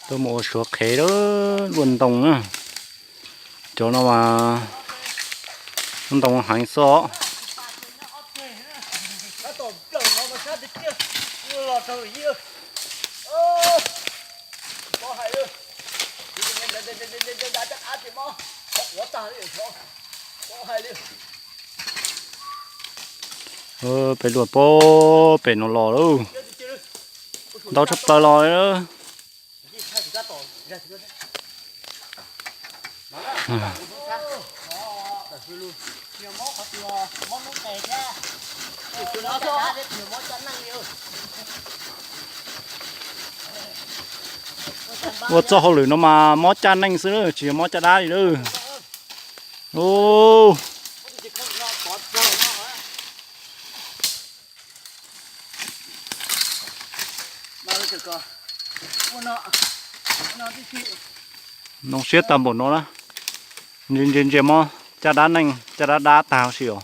Tuaj mus ua suav qhev lawm, luaj ntoo na. Cov no mas ntoo heev xwb os. Peb luaj pem pem no los lawm, ntau tshaj plaws los. Ua txoj hauj lwm no mas mob caj neej xwb, tsis yog mob caj dab li lawm. Zoo siab tag npaum no na. Ntsia ntsia ntsia mob caj dab neej caj dab dab tag huv si os.